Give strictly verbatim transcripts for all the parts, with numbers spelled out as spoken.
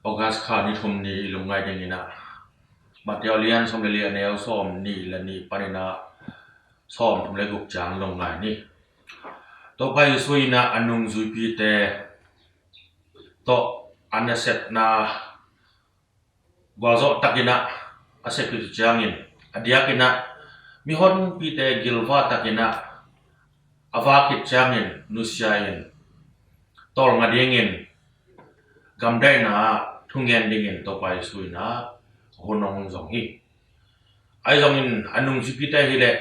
August kha ni thum ni i lungngai dingin ah, Matthai lian sawm le li, a neu sawm nih le nih panin ah sawm thum le guk ciang lungngai ni. Topa Jesu in ah a nungzuipite tawh a nasepna gualzawh takin ah a sep khit uh ciangin, a diakin ah mihonpite gilvah takin ah a vak khit ciangin nusia in tawlnga dingin gamdaihna ah thungen dingin Topa Jesu in ah hun hong zong hi. Ahi zongin a nungzuipite hi leh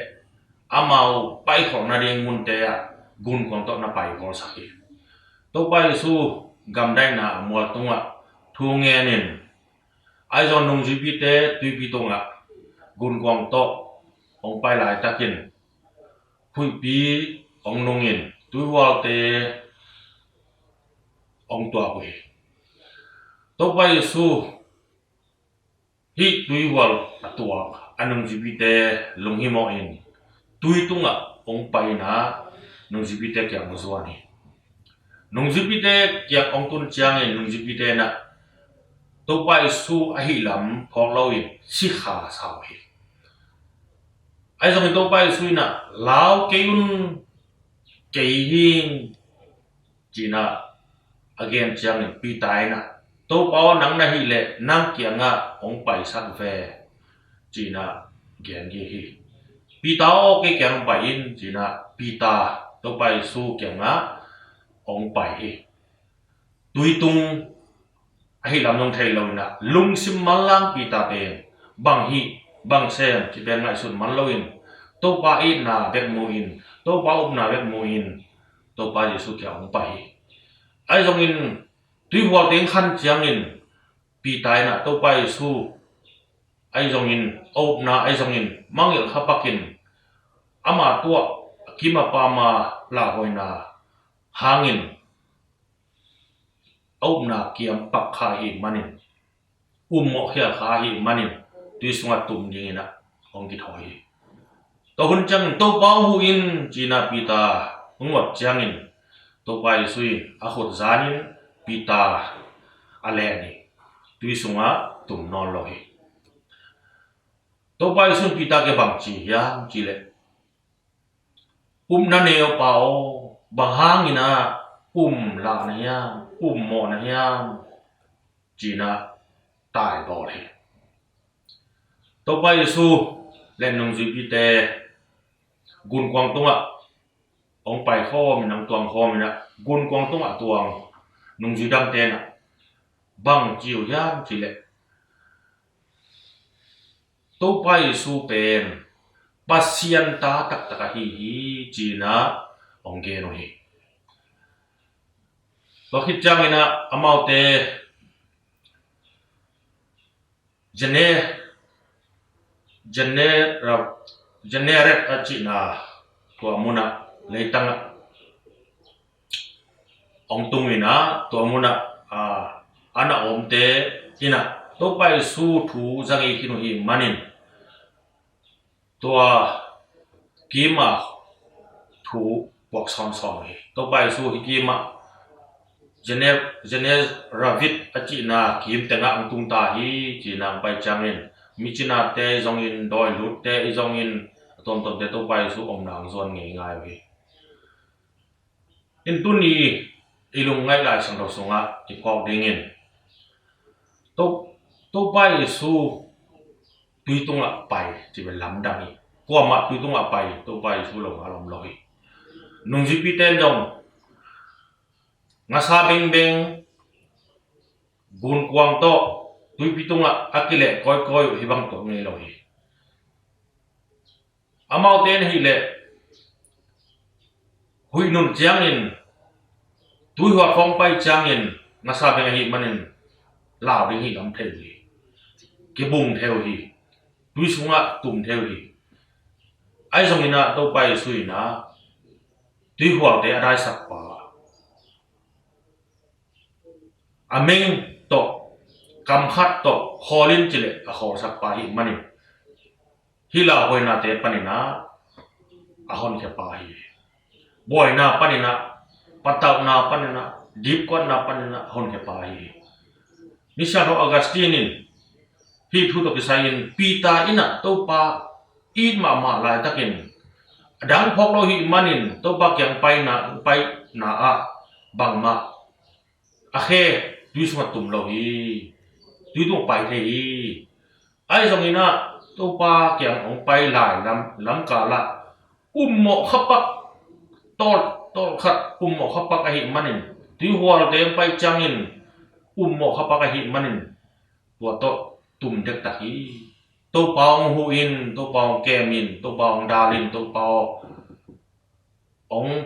amau paikholh nading munte ah gunkuang tawh na paikholhsak hi. Topa Jesu gamdaihna a mual tungah thungen in, ahi zong nungzuipite tuipi tungah gunkuang tawh hong pai laitakin huihpi hong nungin tuihualte hong tuak uh hi. Topa Jesu hih tuihual a tuak a nungzuipite lunghimawh in tui tungah hong pai in ah nungzuipite kiang hong zuan hi. Nungzuipite kiang hong tun ciangin nungzuipite in ah Topa Jesu ahih lam phawk loin sikha sa uh hi. Ahi zongin Topa Jesu in ah, "Lau kei un, kei hi ing," ci-in ah a gen ciangin Peter in ah, "Topa aw, nang na hih leh nang kiangah hong paisak ve," ci-in ah gen gige hi. "Peter aw, kei kiang pai in," ci-in ah Peter Topa Jesu kiangah hong pai hi. Tui tung ahih lam zong thei lo in ah, lungsim manlang Peter pen bang hih bang sem ci pen ngaihsut man loin Topa itna bek mu in, Topa upna bek mu in Topa Jesu kiang hong pai hi. Ahi zongin tuihual teng khan ciangin Peter in ah Topa Jesu ahi zongin a upna ahi zongin mangngilh khapakin ama tuah a kim a pam a lauhuaina hangin a upna kiam pak kha ahih manin, ummawh khial kha ahih manin tui sungah tum dingin ah hong kithawi hi. Tua hun ciangin, "Topa aw, huh in," ci-in ah Peter hong ngot ciangin Topa Jesu in a khut zanin Peter a len hi. Tui sungah tum nawn lo hi. Topa Jesu in Peter kiang bang ci hiam cih leh, "Upna neu pa aw, bang hangin ah um lah na hiam, ummawh na hiam?" ci-in ah taibawl hi. Topa Jesu le nungzuipite gunkuang tungah hong pai khawm in, hong tuang khawm in ah, gunkuang tungah tuang nungzui dangte in ah bang ci uh hiam cih leh, "Topa Jesu pen Pasian ta taktak ahi hi," ci-in ah hong gen uh hi. Tua khit ciangin ah amaute Gene-, Genera-, Gennesaret a cihna tua munah leitangah hong tung in ah, tua munah, ah, a na omte in ah Topa Jesu thu za ngei khin uh ahih manin tua kim a thu puak sawnsawn uh hi. Topa Jesu hih kim ah Gene-, Gennesaret a cihna kim tengah hong tung ta hi, ci-in ah hong pai ciangin micinate zongin, dawilutte zongin, a tuamtuamte Topa Jesu omna hong zuan ngeingai uh hi. In tuni i lungngaih Lai Siangtho sungah i phawk dingin To-, Topa Jesu tui tungah pai cih pen lamdang hi. Kuamah tui tungah pai Topa Jesu lo ngal om lo hi. Nungzuipite in zong ngasa bengbeng gunkuang tawh tuipi tungah a kileh kawikawi uh hih bang tuak ngei lo hi. Amaute in ahih leh huih nun ciangin, tuihual khawng pai ciangin ngasa beng ahih manin lau ding hih lam thei uh hi. Kibung thei uh hi. Tui sungah tum thei uh hi. Ahi zongin ah Topa Jesu in ah tuihualte a daisakpa, a meng tawh, kam khat tawh khawl in ci leh a khawlsakpa ahih manin hih lauhuainate panin ah a honkhia pa hi. Buaina panin ah, patauhna panin ah, dipkuatna panin ah a honkhia pa hi. Misiangtho Augustine in hih thu tawh kisai-in Peter in ah Topa it mahmah laitakin a dang phawk lo ahih manin Topa kiang paina, paina ah bangmah a khe tui sungah tum lo hi. Tui tung pai thei hi. Ahi zongin ah Topa kiang hong pai lai lam, lamkal ah ummawh khapak, tawl, tawl khat ummawh khapak ahih manin, tuihualte hong pai ciangin ummawh khapak ahih manin tua tawh tum dektak hi. Topa hong huh in, Topa hong kem in, Topa hong dal in, Topa aw, hong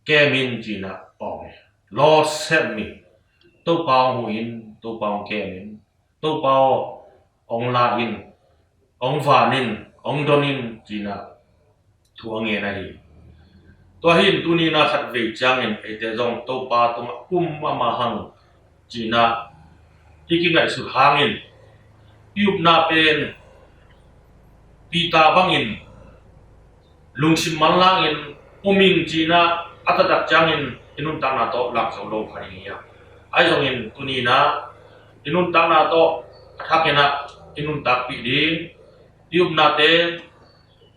kem in, ci-in ah awng hi. Lord, save me. Topa hong huh in, Topa hong kem in, Topa aw, hong la in, hong van in, hong don in, ci-in ah thu a ngen ahi. Tua hi in tuni-in ah khatvei ciangin eite zong Topa tungah um mahmah hang, ci-in ah i kingaihsut hangin i upna pen Peter bangin lungsim manlangin um ing, ci-in ah a taktak ciangin i nuntakna tawh lak zo lo kha ding hi a. Ahi zongin tuni-in ah i nuntakna tawh a thakin ah i nuntakpih ding, i upnate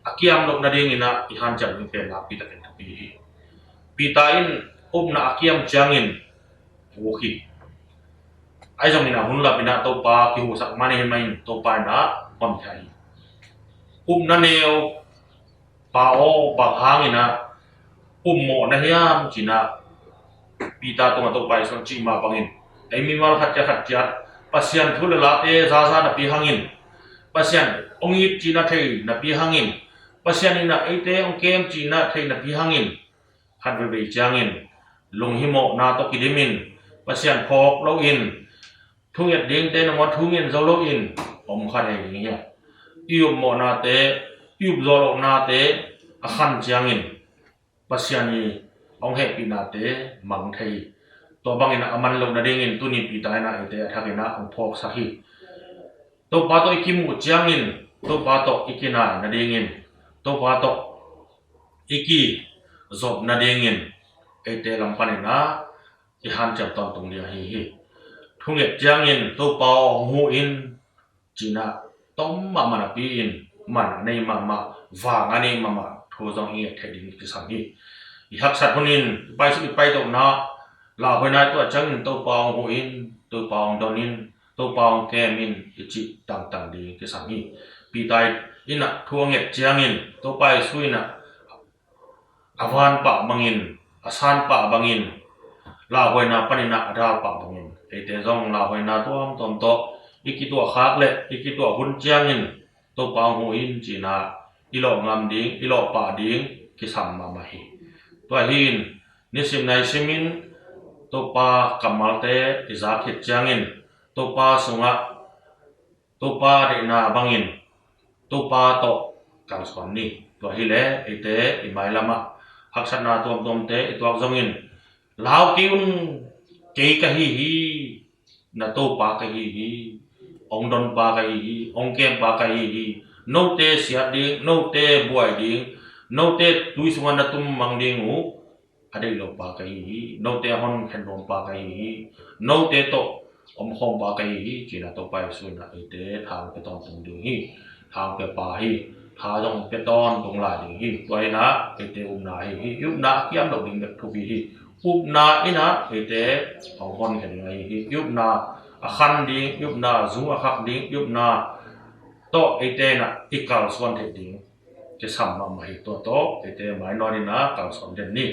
a kiam loh nadingin ah i hanciam ding pen nakpi takin thupi hi. Peter in upna a kiam ciangin puk hi. Ahi zongin ah hun lapin ah Topa kihuhsak man hi mah in Topa in ah honkhia hi. Upna neu pa aw, bang hangin ah ummawh na hiam, ci-in ah Peter tungah Topa Jesuh in cih mah bangin ei mimal khat ciat khat ciat Pasian thu le late zaza napi hangin, Pasian hong it cihna thei napi hangin, Pasian in ah eite hong kem cihna thei napi hangin, khat veivei ciangin lunghimawhna tawh kidimin, Pasian phawk loin, thunget dingte nangawn thungen zo loin om kha thei ding hi a. I upmawhnate, i upzawh lohnate a khan ciangin Pasian i hong hehpihnate mang thei hi. Tua bangin a man loh nadingin tuni Peter in ah eite a thakin ah hong phawksak hi. Topa tawh i kimuh ciangin Topa tawh i kinai nadingin, Topa tawh i kizop nadingin eite lam panin ah i hanciam tawntung ding ahi hi. Thunget ciangin Topa aw, hong huh in, ci-in ah tom mahmah napi-in man a nei mahmah, vang a nei mahmah thu zong i nget theih ding kisam hi. I haksat hunin i paisuk i paitohna, lauhuaina i tuah ciangin Topa hong huh in, Topa hong don in, Topa hong kem in i cih tangtang ding kisam hi. Peter in ah thu a nget ciangin Topa Jesuh in ah a van pah bangin, a san pah bangin, lauhuaina panin ah a dal pah bangin eite zong lauhuaina tuamtuam tawh i kituah khak le i kituah hun ciangin Topa hong huh in, ci-in ah i lawh ngam ding, i lawh pah ding kisam mahmah hi. Tua hi in nisim nai simin Topa kammalte i zak khit ciangin Topa sungah Topa deihna bangin Topa tawh kalsuan ni. Tua hileh eite i mailamah haksatna tuamtuamte i tuak zongin, lau kei un, kei ka hi hi, na Topa ka hi hi, hong donpa ka hi hi, hong kempa ka hi hi. Note siat ding, note buai ding, note tui sungah na tum mang ding uh a deih lopa ka hi hi. Note a hon khen nuampa ka hi hi. Note tawh omkhawmpa ka hi hi, ci-in ah Topa Jesuh in ah eite tha hong pia tawntung ding hi. Tha hong piapa hi. Tha zong hong pia tawntung lai ding hi. Tua in ah eite upna ahi hi. I upna a kiam loh ding bek thupi hi. Upna in ah eite hong honkhia ding ahi hi. I upna a khan ding, i upna zung a khak ding, i upna tawh eite in ah i kalsuan theih ding kisam mahmah hi. Tua tawh eite mainawt in ah kalsuan den ni.